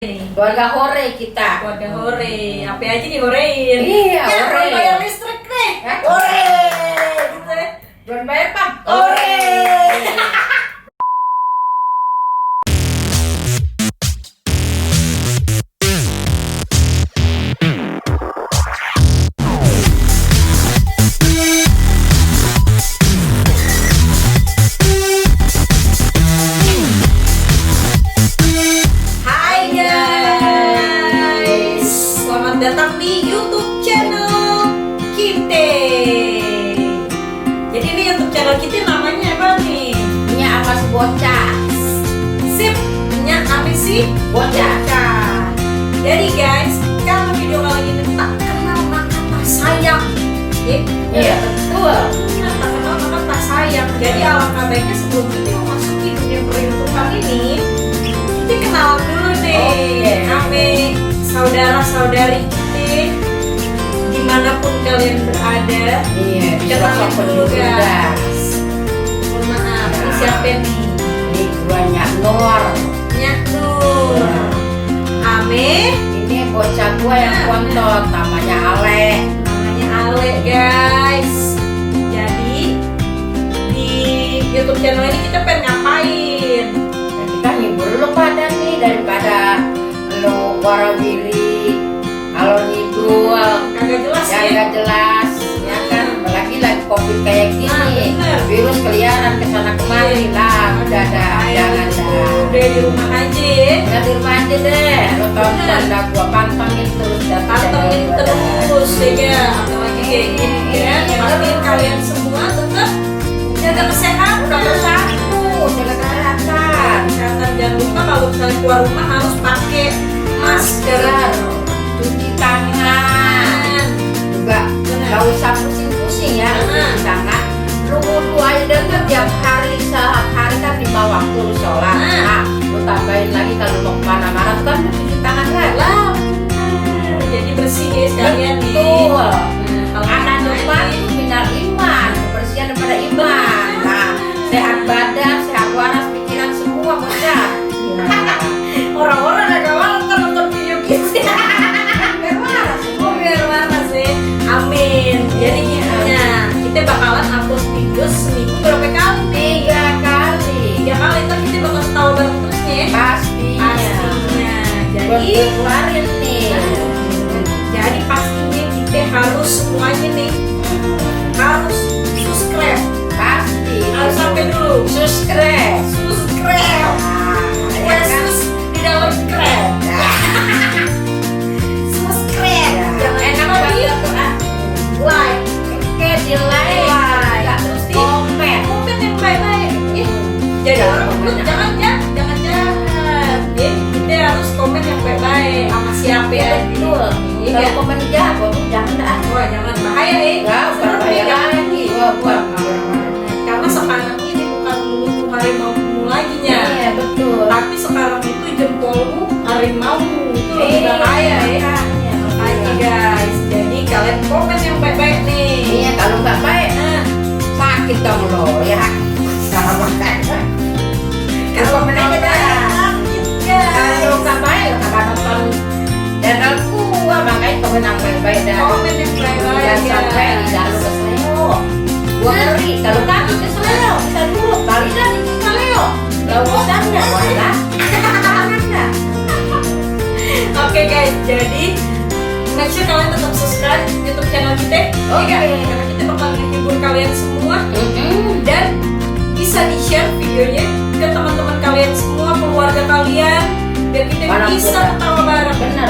Keluarga hore kita. Keluarga hore, apa aja dihorein? Iya, ya, hore. belum bayar listrik nih. Hah? Hore. Gitu ya. Belum bayar pak. Hore. Hai guys, selamat datang di YouTube channel kita. Jadi ini YouTube channel kita namanya apa nih? Punya apa sih bocah? Sip, punya apa sih? Bocah. Jadi guys, kalau video kali ini tak kenal maka tak sayang. Iya betul. Tak kenal maka tak sayang. Jadi alangkah baiknya sebelum kita memasuki dunia per-YouTubean ini, kita kenalan dulu deh. Oke. Ame saudara-saudari kita dimanapun kalian berada. Iya. Kenalin dulu guys. Mohon maaf, ini Ya. siapa nih? Ini guanya Nur. Nyak Nur. Ame Ini bocah gua yang kontot namanya Ale. namanya Ale guys. Jadi di YouTube channel ini kita pengen ngapain? Dan kita ngibur lu pada nih daripada lu warawiri kalau ngidul Kagak jelas ya ya. nggak jelas ya kan, apalagi lagi covid kayak gini, bener. virus keliaran kesana kemari lah. Udah dah, jangan dah. Udah di rumah aja ya. Udah di rumah aja deh, lu tonton dah, gua pantengin terus dah. Pantengin terus ya, apalagi kayak gini ya. Pastiin kalian semua tetap jaga kesehatan. Udah satu, jaga kesehatan. Kesehatan, jangan lupa kalau misalnya keluar rumah harus pakai masker. Cuci tangan juga, nggak usah pusing-pusing ya. Cuci tangan, lu wudu aja deh kan tiap hari, sehari kan 5 waktu lu sholat. Nah, lu tambahin lagi kalau mau kemana-mana tuh kan lu cuci tangan lagi. Lah, bener. Jadi bersih ya sekalian nih. Betul. Kalau Anak main depan nih, itu minal iman, kebersihan daripada iman. Nah, sehat badan, sehat waras, pikiran semua bocah. orang-orang agak malas kan nonton video kita. Biar waras semua. Oh, biar waras sih. Amin. Jadi gimana? Kita bakalan upload video seminggu berapa kali nih? 3 kali. 3 kali. Ntar kita bakal tahu bareng terus nih. Pastinya. Pastinya. Buat Jadi keluarin nih. Jadi pastinya kita harus semuanya nih harus subscribe. Pasti. Harus sampai dulu. Subscribe. Subscribe. Ya kan? Sus di dalam subscribe. Subscribe. Ya. Jangan Enak lupa di banget tuh, ah. like. Oke, di like. Like. Ya, Terus di komen. komen yang baik-baik. Ya. Jadi Jangan orang komen. jangan jahat. Ya. Kita harus komen yang baik-baik sama siapa ya. Betul. Iya. Kalau komen jahat, jangan dah. Wah, jangan bahaya ya. Enggak, Serem bahaya ya. lagi. Wah, buat. Karena sekarang ini bukan melulu harimau lagi nya. Iya, betul. Tapi sekarang itu jempolmu harimau itu lebih Iya, bahaya ya. makanya. Makanya guys, jadi kalian komen yang baik-baik nih. Iya, kalau nggak baik, Nah, sakit dong lo ya. Sama makanya. kalau komen aja dah. sakit guys. Kalau nggak baik, nggak nonton channel gua, makanya komen yang baik-baik dah. Komen yang baik-baik Jangan sampai guys. lidah lu keseleo. Gua ngeri kalau kaki keseleo, bisa dulu balik lagi keseleo. Gak usah nggak boleh. Oke guys, jadi make sure kalian tetap subscribe YouTube channel kita. Oke. Ya, karena kita bakal menghibur kalian semua dan bisa di-share videonya ke teman-teman kalian semua, keluarga kalian, biar kita Barang bisa kita. ketawa bareng. Benar.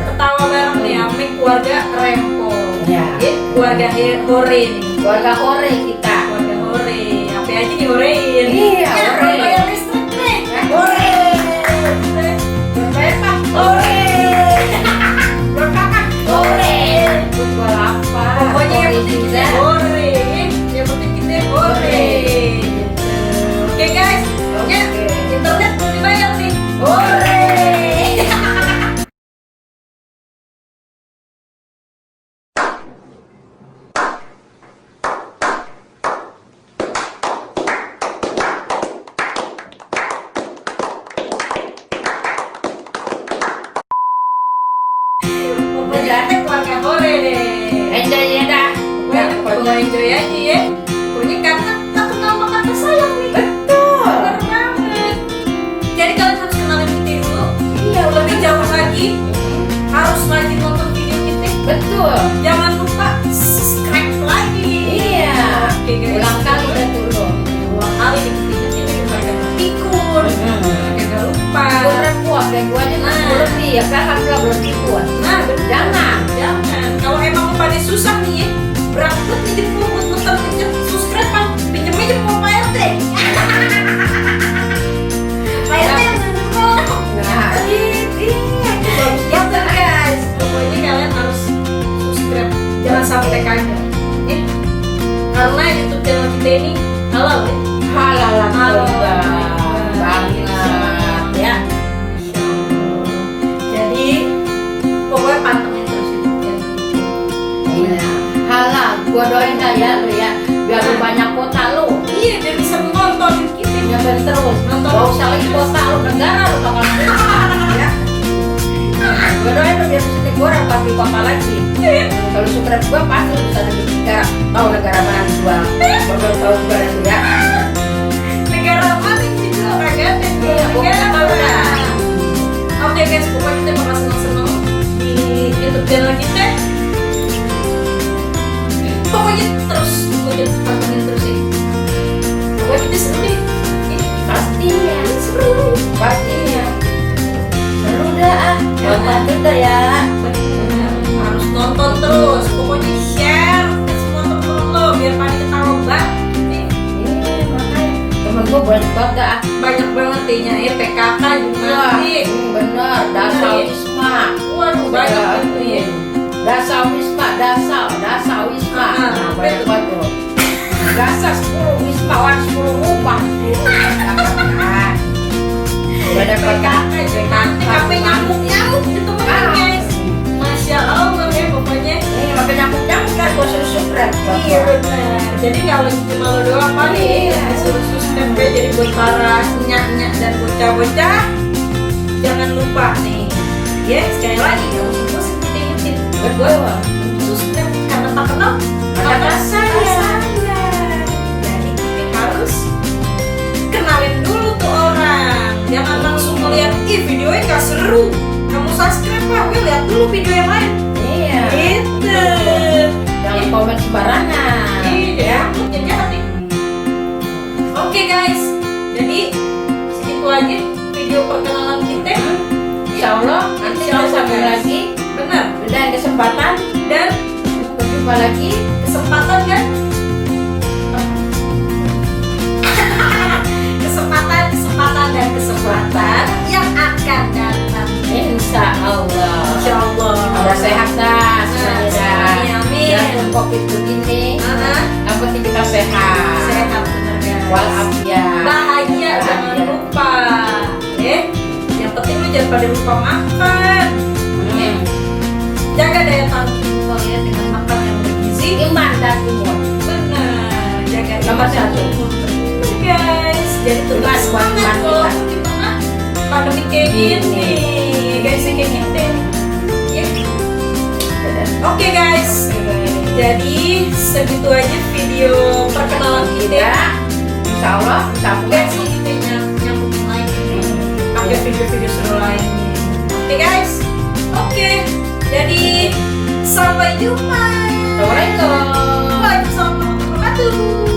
Ketawa bareng nih, ame keluarga Rempo. Ya. Keluarga Hore nih. Keluarga hore kita. Keluarga Hore. Apa aja dihorein? Iya, Ya, hore. bayar listrik nih. Hore. Bayar Pak. Hore. Berkakak hore. Gua lapar. Pokoknya yang Hore penting kita juga. hore. Yang penting kita hore. Oke guys, Oke. ya, internet belum dibayar nih. Hore. enjoy aja ya. Pokoknya karena tak kenal maka tak sayang nih. Betul. Bener banget. Jadi kalian harus kenalin kita dulu. Iya, Lebih jauh lagi harus rajin nonton video kita. betul. Jangan lupa subscribe lagi. Iya. Oke guys. Ulang kali udah turun. Dua kali diingetin mereka pikun. Jangan lupa. Kurang kuat kayak gue aja Nah. belum lebih ya kan alhamdulillah belum kuat. Nah, bener. Jangan. Jangan. Kalau emang pada susah nih ya, berangkat nih jempol buat nonton pinjam subscribe kan, pinjam aja mau Pak RT. Pak RT yang nonton. Nah, bagus Ya banget. guys, pokoknya kalian harus subscribe, jangan sampai kagak. Ya. Karena YouTube channel kita ini halal ya. Halal Halal banget ya. Jadi pokoknya pantengin terus YouTube channel. Iya. Halal. Gua doain dah ya lu ya. Biar lu banyak kota lu. Iya, biar bisa menonton kita. Nyobain terus. Nonton. Gak usah lagi kota lu, negara lu bakal ya. Gua doain lu biar bisa digoreng pasti kota lagi. Kalau subscribe gua pasti lu bisa di negara. Tahu negara mana dijual. Baru tahu juga itu ya. Negara mana sih juga kagak ada Iya, negara pokoknya mana. mana. Oke guys, pokoknya kita bakal seneng-seneng di YouTube channel kita. Pokoknya terus ikutin pantengin terus ya. Pokoknya kita seru deh. Pastinya. Seru. Pastinya. Seru dah. Nonton juga ya. Bener. Harus nonton terus. Pokoknya share ke semua temen lo biar pada ketawa banget. Iya, makanya. Temen gua banyak banget dah. Banyak banget nih ya PKK juga Wah, nih. bener. Dasar Bener, ya. Wisma. Waduh banyak banget ya. Dasar Wisma, dasar Wisma. Ah, Nah, banyak banget tuh. Dasar 10 Wisma, 10 rumah. Nah, banyak PKK banget. nanti sampai nyamuk itu guys. Masya Allah ya pokoknya. Ini makin nyamuk-nyamuk kan gua suruh subscribe. Iya benar. Jadi kalau cuma lo doang pak nih Iya. disuruh subscribe ya. Jadi buat para nyak-nyak dan bocah-bocah jangan lupa nih. Ya sekali lagi nggak usah bosan kita ingetin. Betul. Subscribe karena tak kenal Maka sayang. Jadi kita harus kenalin dulu tuh orang. Jangan langsung melihat videonya nggak seru. Kamu subscribe pak, gue lihat dulu video yang lain. Iya. Gitu. Jangan komen sembarangan. Iya, jadi jahat nih. Oke guys, jadi segitu aja video perkenalan kita. Insya Allah nanti kita sambung lagi. Benar. Dan kesempatan Dan berjumpa lagi. kesempatan kan? kesempatan yang akan datang. Insya Allah. Insya Allah. Udah sehat dah. Semuanya dah. Amin, amin. Biarpun COVID begini, yang penting kita sehat. Sehat bener guys. Walafiat. Bahagia jangan lupa. Yang penting lu jangan pada lupa makan. Jaga daya tahan tubuh ya dengan makan yang bergizi. Iman dan imun. Benar. Jaga Nomor iman dan satu. imun. Benar, guys. Jadi tetap Iman, semangat iman, loh. iman. Gimana? Pandemi kayak gini. Guys kayak gini. Ya. Oke guys. Jadi segitu aja video perkenalan kita. Kita, insya Allah, sambung Guys, lagi. kita nyambungin lagi nih. Pakai video-video seru lainnya. Oke guys. Oke. Jadi sampai jumpa. Assalamualaikum. Waalaikumsalam warahmatullahi wabarakatuh.